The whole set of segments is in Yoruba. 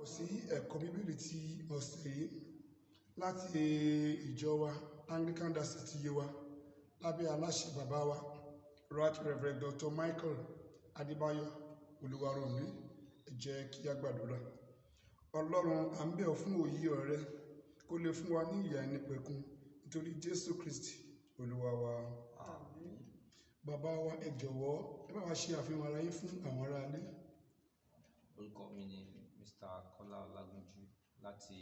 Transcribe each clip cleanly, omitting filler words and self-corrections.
Sí ẹ̀kọ́ Bíbélì ti ọ̀sẹ̀ yìí láti ìjọ wa Anglican Diocese ti Yewa lábẹ́ aláṣẹ bàbá wa, Right Reverend Dr. Michael Adébáyọ̀ Olúwarónbí. Ẹ jẹ́ kí a gbàdúrà. Ọlọ́run, à ń bẹ̀ ọ́ fún òye ọ̀rẹ́ kó lè fún wa ní ìyè àìnípẹ̀kun, nítorí Jésù Kristi Olúwa wa. Àmín. Bàbá wa, ẹ jọ̀wọ́, ẹ bá wa ṣe àfihàn ara yín fún àwọn aráalé. Orúkọ mi ni Mr. Kọ́lá Ọlágúnjú láti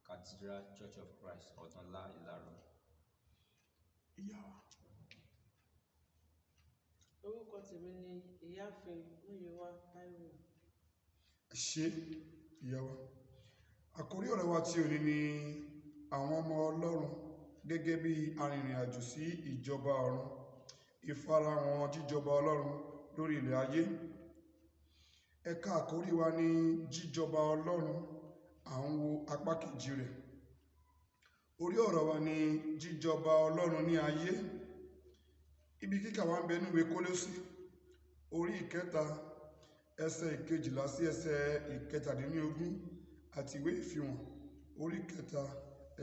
Cathedral Church of Christ, Ọ̀dànlá, Ìlaró. Ìyá wa. Orúkọ tèmi ni Ìyáàfin Múyìwá Táíwò. Ṣé, ìyá wa. Àkórí ọ̀rọ̀ wa tí òní ni àwọn ọmọ Ọlọ́run gẹ́gẹ́ bí arìnrìn-àjò sí ìjọba ọ̀run, ìfarahàn jíjọba Ọlọ́run lórí ilẹ̀ ayé. Ẹ̀ka àkórí wa ní jíjọba Ọlọ́run, à ń wo apá kejì rẹ̀. Orí ọ̀rọ̀ wa ní jíjọba Ọlọ́run ní ayé. Ibi kíkà wa ń bẹ nínú ìwé Kólósì, orí 3, ẹsẹ̀ 12 sí ẹsẹ̀ 17, àti ìwé Ìfihàn, orí 3,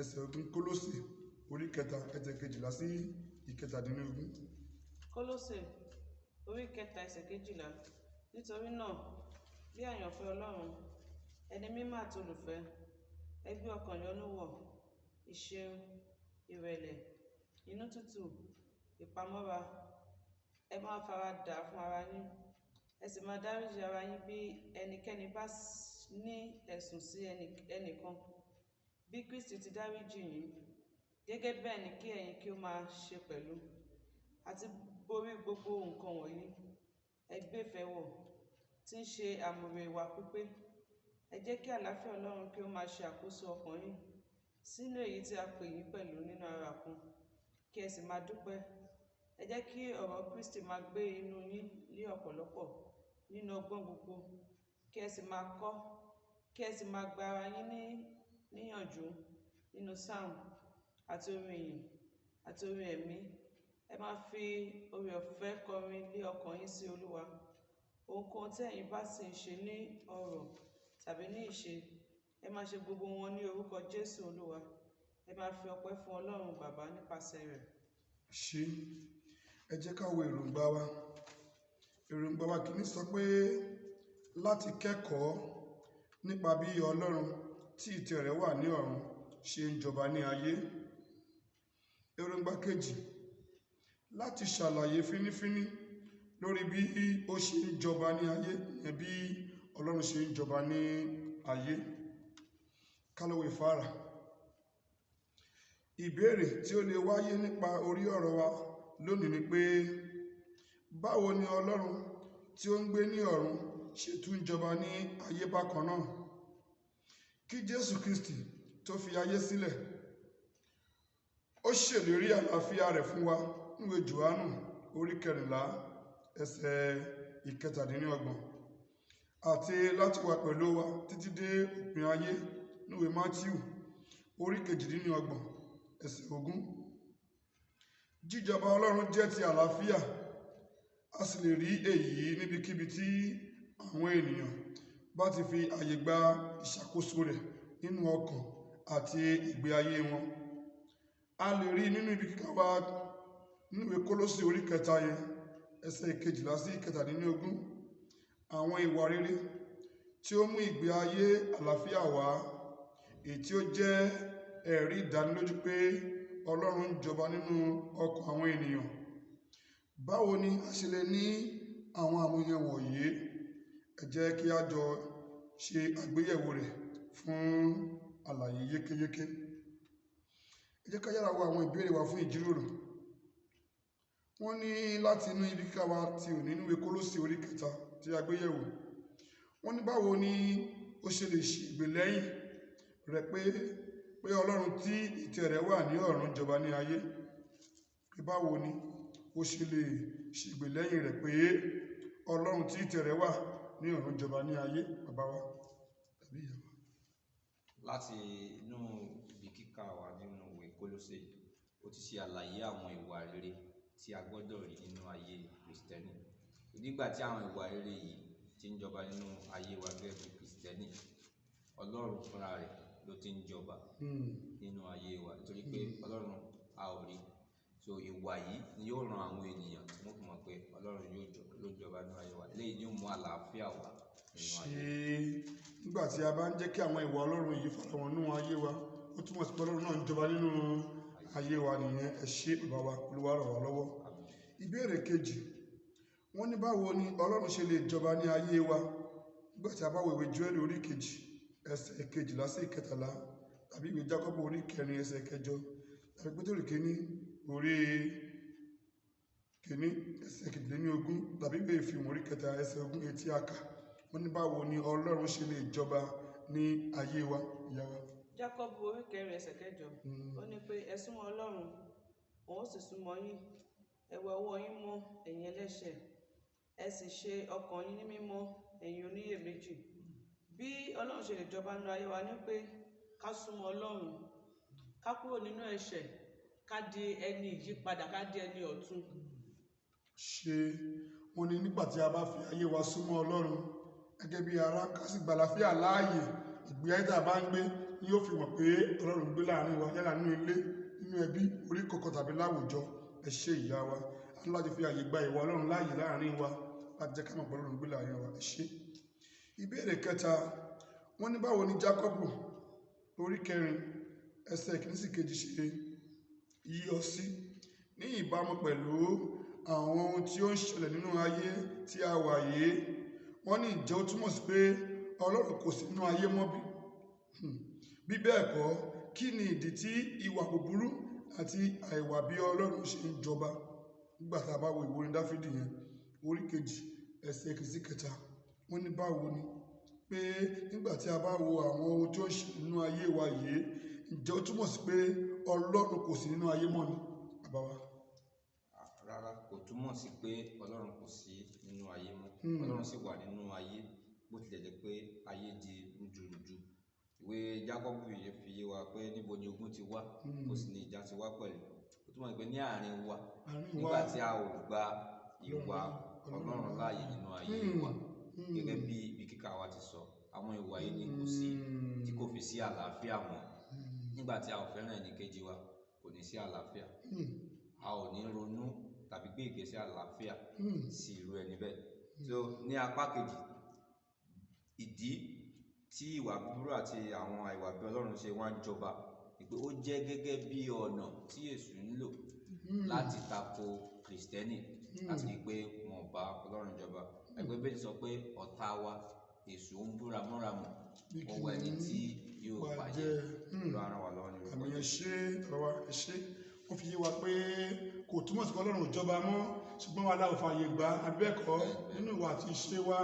ẹsẹ̀ 20. Kólósì, orí 3, ẹsẹ̀ 12 sí 17. Kólósè orí 3, ẹsẹ̀ 12. Nítorí náà, bí àyànfẹ́ Ọlọ́run, ẹni mímọ́ àti olùfẹ́, ẹ gbé ọkàn ìyọ́nú wọ̀, ìṣeun, ìrẹ̀lẹ̀, inú tútù, ìpamọ́ra. Ẹ máa fara dà fún ara yín, ẹ sì máa dáríjì ara yín bí ẹnikẹ́ni bá ní ẹ̀sùn sí ẹnìkan. Bí Kristi ti dáríjì yín, gẹ́gẹ́ bẹ́ẹ̀ ni kí ẹ̀yin kí ó máa ṣe pẹ̀lú. Àti borí gbogbo nǹkan wọ̀nyí, ẹ gbé ìfẹ́ wọ̀, tí ń ṣe àmùrè ìwà pípé. Ẹ jẹ́ kí àlàáfíà Ọlọ́run kí ó máa ṣe àkóso ọkàn yín, sínú èyí tí a pè yín pẹ̀lú nínú ara kan, kí ẹ sì máa dúpẹ́. Ẹ jẹ́ kí ọ̀rọ̀ Kristi máa gbé inú yín ní ọ̀pọ̀lọpọ̀ nínú ọgbọ́n gbogbo, kí ẹ sì máa kọ́, kí ẹ sì máa gba ara yín ní níyànjú nínú sáàmù àti orin ìyìn àti orin ẹ̀mí. Ẹ máa fi oore ọ̀fẹ́ kọrin lé ọkàn yín sí Olúwa. Ohunkóhun tí ẹ̀yin bá sì ń ṣe ní ọ̀rọ̀ tàbí ní ìṣe, ẹ máa ṣe gbogbo wọn ní orúkọ Jésù Olúwa. Ẹ máa fi ọpẹ́ fún Ọlọ́run Bàbá nípasẹ̀ rẹ̀. Ṣé, ẹ jẹ́ ká wo èròǹgbà wa. Èròǹgbà wa kìíní sọ pé láti kẹ́kọ̀ọ́ nípa bí Ọlọ́run tí ìtẹ́ rẹ̀ wà ní ọ̀run ṣe ń jọba ní ayé. Èròǹgbà kejì, láti ṣàlàyé fínífíní lórí bí ó ṣe ń jọba ní ayé, ìyẹn bí Ọlọ́run ṣe ń jọba ní ayé. Ká lọ wo ìfáàrà. Ìbéèrè tí ó lè wáyé nípa orí ọ̀rọ̀ wa lónìí ni pé, báwo ni Ọlọ́run tí ó ń gbé ní ọ̀run ṣe tún jọba ní ayé bákan náà? Kí Jésù Kristi tó fi ayé sílẹ̀, ó ṣèlérí àlàáfíà rẹ̀ fún wa níwèé Jòhánù orí 14, ẹsẹ̀ 27, àti láti wà pẹ̀lú wa títí dé òpin ayé níwèé Mátíù orí 28, ẹsẹ̀ 20. Jíjọba Ọlọ́run jẹ́ ti àlàáfíà. A sì lè rí èyí níbikíbi tí àwọn ènìyàn bá ti fi àyè gba ìṣàkóso rẹ̀ nínú ọkàn àti ìgbé ayé wọn. A lè rí nínú ibi kíkà wa nínú ìwé Kólósì orí 3 yẹn, ẹsẹ̀ 12 sí 17, àwọn ìwà rere tí ó mú ìgbé ayé àlàáfíà wá, èyí tí ó jẹ́ ẹ̀rí ìdánilójú pé Ọlọ́run ń jọba nínú ọkàn àwọn ènìyàn. Báwo ni a ṣe lè ní àwọn àmúyẹ wọ̀nyí? Ẹ jẹ́ kí a jọ ṣe àgbéyẹ̀wò rẹ̀ fún àlàyé yékéyéké. Ẹ jẹ́ ká yára wo àwọn ìbéèrè wa fún ìjíròrò. Wọ́n ní láti inú ibi kíkà wa ti òní nínú ìwé Kólósì orí 3 tí a gbéyẹ̀wò. Wọ́n ní báwo ni ó ṣe lè ṣe ìgbèlẹ́yìn rẹ̀ pé Ọlọ́run tí ìtẹ́ rẹ̀ wà ní ọ̀run jọba ní ayé? Pé báwo ni ó ṣe lè ṣe ìgbèlẹ́yìn rẹ̀ pé Ọlọ́run tí ìtẹ́ rẹ̀ wà ní ọ̀run jọba ní ayé? Bàbá wa tàbí ìyá wa. Láti inú ibi kíkà wa nínú ìwé Kólósè, ó ti ṣe àlàyé àwọn ìwà rere tí a gbọ́dọ̀ rí nínú ayé Krìstẹ́nì. Nígbà tí àwọn ìwà rere yìí ti ń jọba nínú ayé wa gẹ́gẹ́ bí Krìstẹ́nì, Ọlọ́run fúnra rẹ̀ ló ti ń jọba nínú ayé wa, nítorí pé Ọlọ́run a ò rí. So ìwà yìí ni yóò ran àwọn ènìyàn tí wọ́n fi mọ̀ pé Ọlọ́run ló jọba nínú ayé wa. Eléyìí ni yóò mú àlàáfíà wá nínú ayé. Ṣe nígbà tí a bá ń jẹ́ kí àwọn ìwà Ọlọ́run yìí farahàn nínú ayé wa, ó túmọ̀ sí pé Ọlọ́run náà ń jọba nínú ayé wa nìyẹn. Ẹ ṣé bàbá wa, Olúwa ràn wá lọ́wọ́. Àmín. Ìbéèrè kejì, wọ́n ní báwo ni Ọlọ́run ṣe lè jọba ní ayé wa nígbà tí a bá wo ìwé Jóẹ́lì orí kejì ẹsẹ̀ kejìlá sí ìkẹtàlá, tàbí ìwé Jákọ́bù orí kẹrin ẹsẹ̀ kẹjọ, tàbí Pétérù kínní orí kínní ẹsẹ̀ kejìlélógún, tàbí ìwé Ìfihàn orí kẹta ẹsẹ̀ ogún etí àkà. Wọ́n ní báwo ni Ọlọ́run ṣe lè jọba ní ayé wa, ìyá wa? Jákọ́bù orí kẹrin ẹsẹ̀ kẹjọ, ó ní pé ẹ súnmọ́ Ọlọ́run, òun ó sì súnmọ́ yín. Ẹ wẹ ọwọ́ yín mọ́, ẹ̀yin ẹlẹ́ṣẹ̀, ẹ sì ṣe ọkàn yín ní mímọ́, ẹ̀yin oníyèméjì. Bí Ọlọ́run ṣe lè jọba nínú ayé wa ni pé ká súnmọ́ Ọlọ́run, ká kúrò nínú ẹ̀ṣẹ̀, ká di ẹni ìyípadà, ká di ẹni ọ̀tun. Ṣe wọ́n ní nígbà tí a bá fi ayé wa súnmọ́ Ọlọ́run gẹ́gẹ́ bí ará, ká sì gbàlàfíà láàyè, ìgbé ayé tá a bá ń gbé ni yóò fi mọ̀ pé Ọlọ́run gbé láàrin wa, yálà nínú ilé, nínú ẹbí, orí kọ̀ọ̀kan tàbí láwùjọ. Ẹ ṣé ìyá wa, a ní láti fi àyè gba ìwà Ọlọ́run láàyè láàrin wa láti jẹ́ ká mọ̀ pé Ọlọ́run gbé láàrin wa. Ẹ ṣé. Ìbéèrè kẹta, wọ́n ní báwo ni Jákọ́bù orí kẹrin ẹsẹ̀ kìíní sí kejì ṣe yí ọ sí ní ìbámu pẹ̀lú àwọn ohun tí ó ń ṣẹlẹ̀ nínú ayé tí a wà yìí? Wọ́n ní ìjẹ́ ó túmọ̀ sí pé Ọlọ́run kò sí nínú ayé mọ́ bí? Bí bẹ́ẹ̀ kọ́, kí ni ìdí tí ìwà búburú àti àìwà bí Ọlọ́run ṣe ń jọba? Nígbà tá a bá wo ìwé orin Dáfídì yẹn orí kejì ẹsẹ̀ kejì sí kẹta, wọ́n ní báwo ni pé nígbà tí a bá wo àwọn ohun tí ó ń ṣẹlẹ̀ nínú ayé wa yìí, ǹjẹ́ ó túmọ̀ sí pé Ọlọ́run kò sí nínú ayé mọ́ ni, bàbá wa? Rárá, kò túmọ̀ sí pé Ọlọ́run kò sí nínú ayé mọ́. Ọlọ́run sì wà nínú ayé, bó tilẹ̀ jẹ́ pé ayé di rúdurùdu. Ìwé Jákọ́bù yìí fi yé wa pé níbo ni ogun ti wá, kò sì ní ìjà ti wá pẹ̀lú. Ó túmọ̀ sí pé ní àárín wa, nígbà tí a ò gba ìwà Ọlọ́run láàyè nínú ayé wa, gẹ́gẹ́ bí ibi kíkà wa ti sọ, àwọn ìwà yìí ni kò sí, tí kò fi sí àlàáfíà mọ́. Nígbà tí a ò fẹ́ràn ẹnìkejì wa, kò ní sí àlàáfíà. A ò ní ronú tàbí gbé ìgbésẹ̀ àlàáfíà sí irú ẹni bẹ́ẹ̀. So ní apá kejì, ìdí tí ìwà búburú àti àwọn àìwà bí Ọlọ́run ṣe wá ń jọba ni pé ó jẹ́ gẹ́gẹ́ bí ọ̀nà tí Èṣù ń lò láti tako Kìrìsìtẹ́nì, láti rí i pé wọn ò bá Ọlọ́run jọba. Ẹgbẹ́ Bíbélì sọ pé ọ̀tá wa Èṣù ń búra mọ́ramọ̀, ó wọ ẹni tí yóò bàjẹ́. Olúwa ràn wá lọ́wọ́ ní orúkọ Àmì. Ẹ Jésù. ṣé bàbá wa, ẹ ṣé. Ó fi yé wa pé kò túmọ̀ sí pé Ọlọ́run ò jọba mọ́, ṣùgbọ́n wa láò fààyè gbà abẹ́ẹ̀kọ́ nínú ìwà àti ìṣe wa.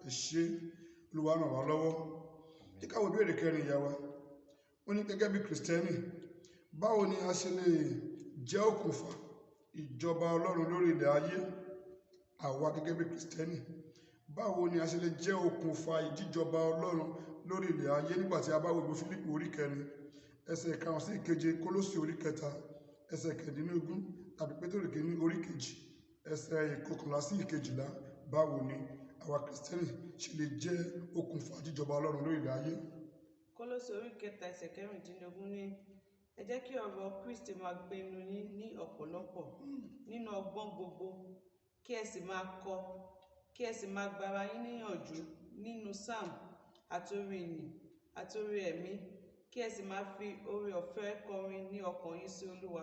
Ẹ ṣé, Olúwa ràn wá lọ́wọ́. Jẹ́ ká wo ìbéèrè kẹrin, ìyá wa. Wọ́n ní gẹ́gẹ́ bí Kìrìsìtẹ́nì, báwo ni a ṣe lè jẹ́ òkùnfà ìjọba Ọlọ́run lórí ilẹ̀ ayé? Àwa gẹ́gẹ́ bí Kìrìsìtẹ́nì, báwo ni a ṣe lè jẹ́ okùnfà ìjíjọba Ọlọ́run lórí ilẹ̀ ayé nígbà tí a bá wo ìwé Fílípì orí kẹrin ẹsẹ̀ karùn-ún sí ìkeje, Kólósì orí kẹta ẹsẹ̀ kẹẹ̀ẹ́dínlógún, tàbí Pétérù kìíní orí kejì ẹsẹ̀ ìkọkànlá sí ìkejìlá? Báwo ni àwa Kìrìsìtẹ́nì ṣe lè jẹ́ okùnfà jíjọba Ọlọ́run lórí ilẹ̀ ayé? Kólósè orí kẹta ẹsẹ̀ kẹrìndínlógún ní ẹ jẹ́ kí ọ̀rọ̀ Kristi máa gbé inú yín ní ọ̀pọ̀lọpọ̀ nínú ọgbọ́n gbogbo, kí ẹ sì máa kọ, kí ẹ sì máa gbára yín níyànjú nínú sáàmù àti orin ìyìn àti orin ẹ̀mí, kí ẹ sì máa fi oore ọ̀fẹ́ kọrin ní ọkàn yín sí Olúwa.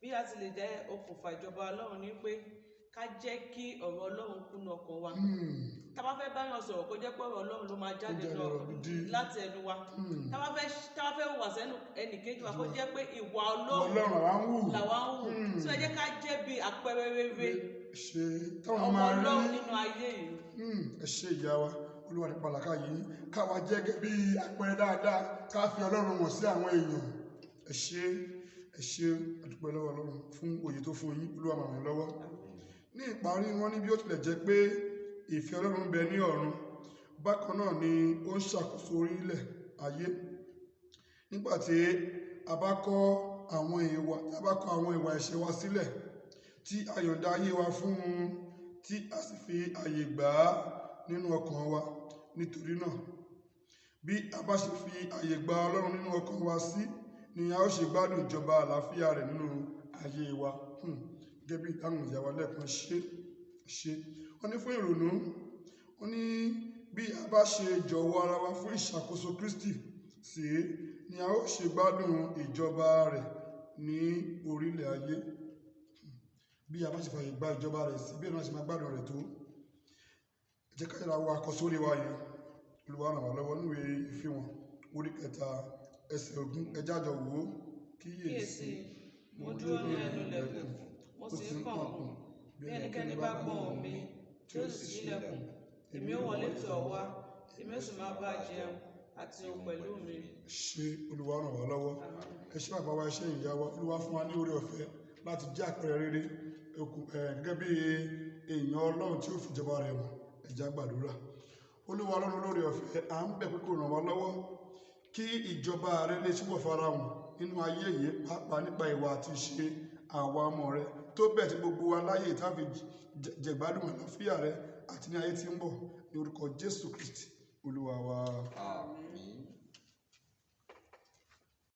Bí a ti lè jẹ́ okùnfà ìjọba Ọlọ́run ni pé ká jẹ́ kí ọ̀rọ̀ Ọlọ́run kúnnú ọkàn wa. Tá bá fẹ́ báyàn sọ̀rọ̀, kó jẹ́ pé ọ̀rọ̀ Ọlọ́run ló máa jáde jáde lọ ọ̀rọ̀ gidi. láti ẹnu wa. Tá bá fẹ́ hùwà sẹ́nu ẹnì kejì wa, kó jẹ́ pé ìwà Ọlọ́run Ọlọ́run làwa ń wù. làwa ń hù. Tí ó jẹ́ ká jẹ́ bí àpẹẹrẹ rere Ṣe táwọn ọmọ máa rí Ọlọ́run nínú ayé yìí. Ẹ ṣé ìyá wa, Olúwa ní pàlàkà yìí káwa jẹ́ gẹ́gẹ́ bí àpẹẹrẹ dáadáa, ká fi Ọlọ́run wọ̀n sí àwọn èèyàn. Ẹ ṣé, ẹ ṣé, a dúpẹ́ lọ́wọ́ Ọlọ́run fún òye tó fún yín. Olúwa máa ràn yín lọ́wọ́. Ní ìparí, wọn ní bí ó tilẹ̀ jẹ́ pé ìfẹ́ Ọlọ́run ń bẹ ní ọ̀run, bákan náà ni ó ń ṣàkóso orílẹ̀ ayé. Nígbà tí a bá kọ́ àwọn ìwà, tí a bá kọ àwọn ìwà ẹ̀ṣẹ̀ wa sílẹ̀, tí a yọ̀ǹda ayé wa fún un, tí a sì fi àyè gbà á nínú ọkàn wa, nítorí náà Bí a bá ṣe fi àyè gba Ọlọ́run nínú ọkàn wa sí ni a ó ṣe gbádùn ìjọba àlàáfíà rẹ̀ nínú ayé wa. Gẹ́gẹ́ bí ìdáhùn ìyá wa lẹ́ẹ̀kan ṣe ṣe. Wọ́n ní fún ìrònú, wọ́n ní bí a bá ṣe jọ̀wọ́ ara wa fún ìṣàkóso Kristi sí ni a ó ṣe gbádùn ìjọba rẹ̀ ní orílẹ̀ ayé. Bí a bá ṣe fàyè gba ìjọba rẹ̀ sí, bí ẹ̀nà ṣe máa gbádùn rẹ̀ tó. Ẹ jẹ́ ká yára wo àkọsórí wa yẹn. Olúwa ràn wá lọ́wọ́ níwèé Ìfihàn orí 3 ẹsẹ̀ 20. Ẹ jẹ́ á jọ wò ó. Kíyèsí, mo dúró ní ẹnu ilẹ̀kùn, mo sì ń kànkùn. Bí ẹnikẹ́ni bá gbọ́ ohùn mi, tí ó sì ṣí ilẹ̀kùn, èmi ó wọlé tọ̀ ọ́ wá, èmi ó sì máa bá a jẹun àti òun pẹ̀lú mi. Ṣé Olúwa ràn wá lọ́wọ́. Ẹ ṣé bàbá wa, ẹ ṣé ìyá wa. Olúwa fún wa ní oore ọ̀fẹ́ láti jẹ́ àpẹẹrẹ rere gẹ́gẹ́ bí èèyàn Ọlọ́run tí ó fi ìjọba rẹ̀ wọ̀n. Ẹ jẹ́ á gbàdúrà. Olúwa Ọlọ́run lóore ọ̀fẹ́, à ń bẹ̀ pé kó ràn wá lọ́wọ́ kí ìjọba rẹ lè túbọ̀ farahàn nínú ayé yìí, pàápàá nípa ìwà àti ìṣe àwa ọmọ rẹ, tó bẹ́ẹ̀ tí gbogbo wa láyè tá fi jẹ̀gbádùn àlàáfíà rẹ àti ní ayé tí ń bọ̀, ní orúkọ Jésù Kristi Olúwa wa. Àmín.